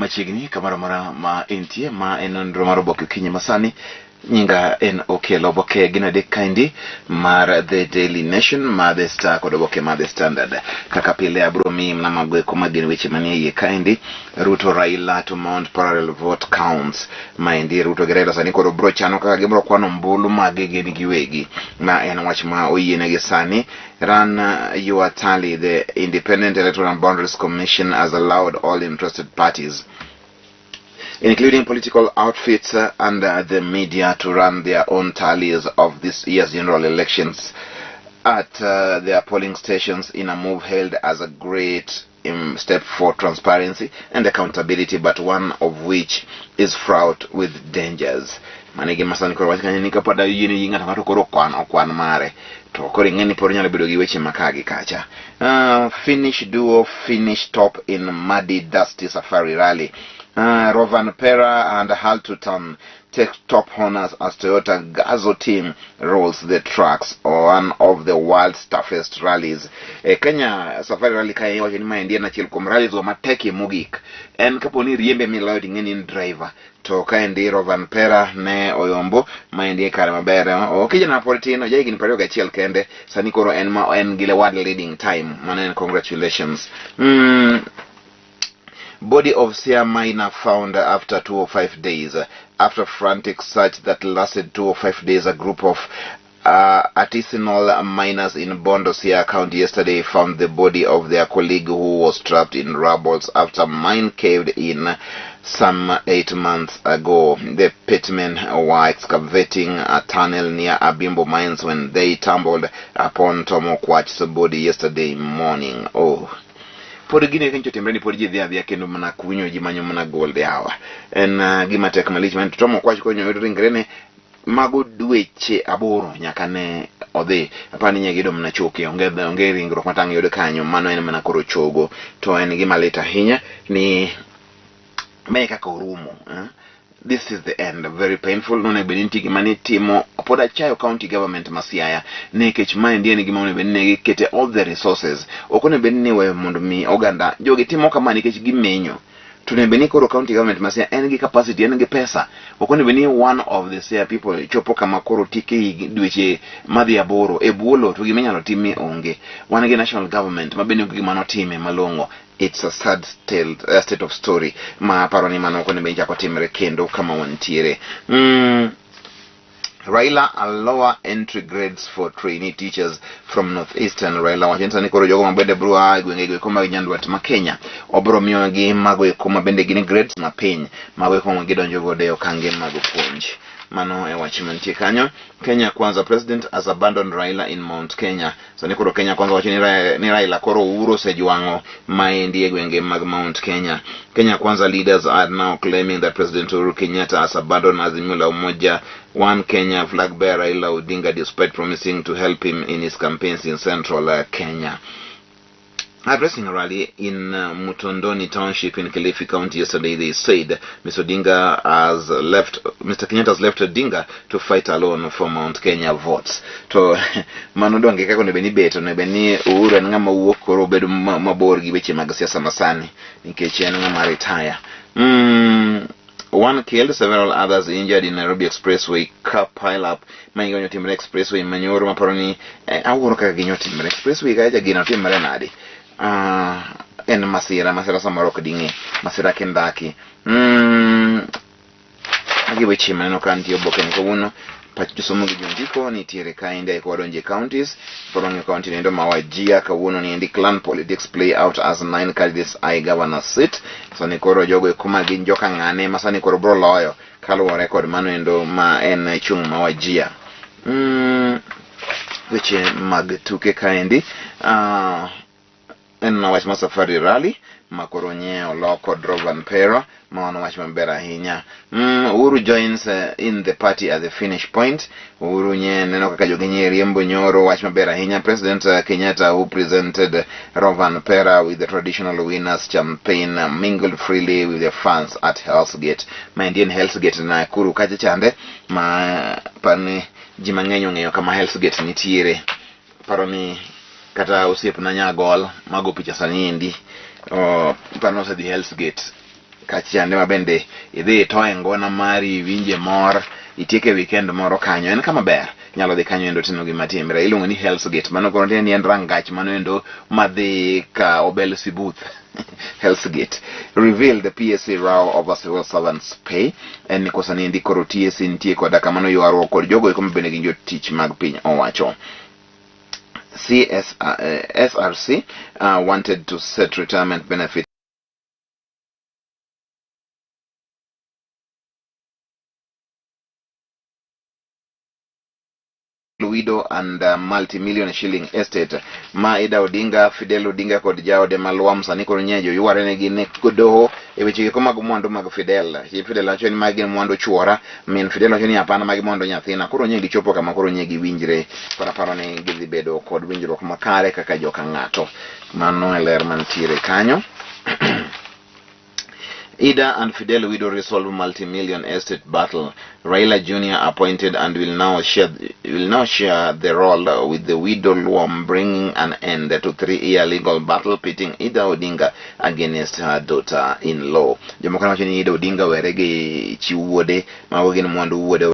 Machiegni kamoro amora ma intie ma en nonro mar oboke okinyi masani. Nyinga en Okelo. Oboke gin adek kaendi mar The Daily Nation, mar The Star kod oboke mar The Standard. Kaka pile abro miyi mana mago eko ma gin weche manie iye kaendi. Ruto Raila to mount parallel vote counts. Maendi Ruto gi Raila sani koro bro chano kaka gibro kwano ombulu mage gin giwegi. Ma en wach ma oyienegi sani. Run your tally. The Independent Electoral and Boundaries Commission has allowed all interested parties, including political outfits and the media, to run their own tallies of this year's general elections at their polling stations in a move hailed as a great step for transparency and accountability, but one of which is fraught with dangers. Mano e gima sani koro wach kanyo ni kapod oyiene gi ng'ato ng'ato koro okwan okwan mare to koro ing'e ni pod nyalo bedo gi weche ma ka gi kacha. Finnish duo finish top in muddy dusty safari rally. Rovanpera and Halttunen take top honors as Toyota Gazoo team rolls the tracks one of the world's toughest rallies. E Kenya Safari Rally kae iwacho ni maendi en achiel kuom rallies go matekie mogik. En kapo ni riembe miloyo to ing'e ni in driver. To kaendi Rovanpera ne oyombo maendi e kare maber. O kijana pod tin, oja higni 21 kende. Sani koro en ma en gi world leading time. Mano en congratulations. Body of Siaya miner found after 205 days. After frantic search that lasted 205 days, a group of artisanal miners in Bondo, Siaya County yesterday found the body of their colleague who was trapped in rubble after mine caved in some 8 months ago. The pitmen were excavating a tunnel near Abimbo mines when they tumbled upon Tom Okwach's body yesterday morning. Oh. Pod gini ka nyocha otimre ni pod ji dhi adhiya kendo mana kunyo ji manyo mana gold yawa. En gima tek malich man Tom Okwach konyo yudo ringrene mago dweche 8 nyaka ne odhi apani ne giyudo mana choke onge ringruok matang' yud kanyo mano en mana koro chogo to en gima lit ahinya ni mae kaka orumo, eh? This is the end, very painful. Nonego bed ni nitie gima nitimo. Pod achayo county government ma Siaya nikech maendi en gima onego bed ni gikete all the resources. Ok onego bed ni iweyo mondo mi oganda jogi timo kama nikech gimenyo. To onego bed ni koro county government ma Siaya en gi capacity, en gi pesa. Ok onego bed ni one of the Siaya people chopo kama koro tike dweche madhi 8 e bwo lowo to gima inyalo timie onge. Wan gi national government ma bende onge gima notime malong'o. It's a sad state of story ma aparo ni mano ok onego bed ni chako timre kendo kama wantiere. Raila lower entry grades for trainee teachers from Northeastern. Raila wacho ni sani koro jogo ma bende biro a e gwenge go eko mag Nyandwat ma Kenya obiro miyogi mago eko ma bende gin grades mapiny mago eko ma gidonjo godo e okange mag puonj. Mano e wach mantie kanyo. Kenya Kwanza president has abandoned Raila in Mount Kenya. Sani koro Kenya Kwanza wacho ni Raila koro Uhuru osejwang'o maendi e gwenge mag Mount Kenya. Kenya Kwanza leaders are now claiming that President Uhuru Kenyatta has abandoned Azimio la Umoja One Kenya flag bearer Raila Odinga despite promising to help him in his campaigns in central Kenya. Addressing a rally in Mutondoni Township in Kilifi County yesterday, they said Mr. Odinga has left, Mr. Kenyatta has left Odinga to fight alone for Mount Kenya votes. To mano donge kaka onego bed ni bet, onego bed ni Uhuru en ng'ama wuok koro obedo mabor gi weche mag siasa masani nikech en ng'ama retire. One killed, several others injured in Nairobi Expressway car pile-up. Ma inyo timre Expressway manyoro maparo ni awuoro kaka ginyo timre Expressway kacha gino timre nade? En masira, masira samoro ok ding'e. Masira kindaki. Magi weche maneno ka nitie oboke ni kawuono. Pach josomo gi jondiko nitiere kaendi eko wadonje counties. Following county nendo ma Wajir kawuono ni endi clan politics play out as nine candidates eye governor seat. Sani koro jogo eko ma gin joka ng'ane ma sani koro bro loyo kaluwore kod mano endo ma en chung' ma Wajir. Weche mag tuke kaendi en wach mar Safari Rally ma koro nye olo kod Rovanpera ma en wach maber ahinya. Uhuru joins in the party at the finish point. Uhuru nye neno kaka jogi nye riembo nyoro wach maber ahinya. President Kenyatta, who presented Rovanpera with the traditional winners champagne, mingled freely with the fans at Hell's Gate. Ma endi en Hell's Gate Nakuru kacha chande ma pani ji mang'eny ong'eyo kama Hell's Gate nitiere. Paro ni kata osiepna Nyagol mago picha sani endi paro ni osedhi Hell's Gate. Kachande ma bende idhi itoe ngona mari iwinje mor itieke weekend moro kanyo en kama ber nyalo dhi kanyo endo tino gima timre iluongo ni Hell's Gate mano koro ni en rangach mano endo madhi ka Obel Sibuth Hell's Gate reveal the PSC row over civil servants pay en ni kosa ni koro TSC nitie koda kamano ywaruok kod jogo eko mabende gin jotich mag piny owacho SRC wanted to set retirement benefit widow and multi-million shilling estate ma Ida Odinga, Fidel Odinga kod jaode ma Lwam sani koro nyejo yware negi ne doho e weche giko mag mwandu mag Fidel. Chi Fidel wacho ni magi gin mwandu chuora, min Fidel wacho ni hapana magi mwandu nyathina. Koro nye gichopo kama koro nye giwinjre. Koro aparo ni gidhi bedo kod winjruok makare kaka joka ng'ato. Mano e ler mantiere kanyo. Ida and Fidel widow resolve multi-million estate battle. Raila Jr. appointed and will now share the role with the widow Luom, bringing an end to 3-year legal battle pitting Ida Odinga against her daughter-in-law. Jomoko wacho ni Ida Odinga were gi chi wuode mago gin mwandu wuode.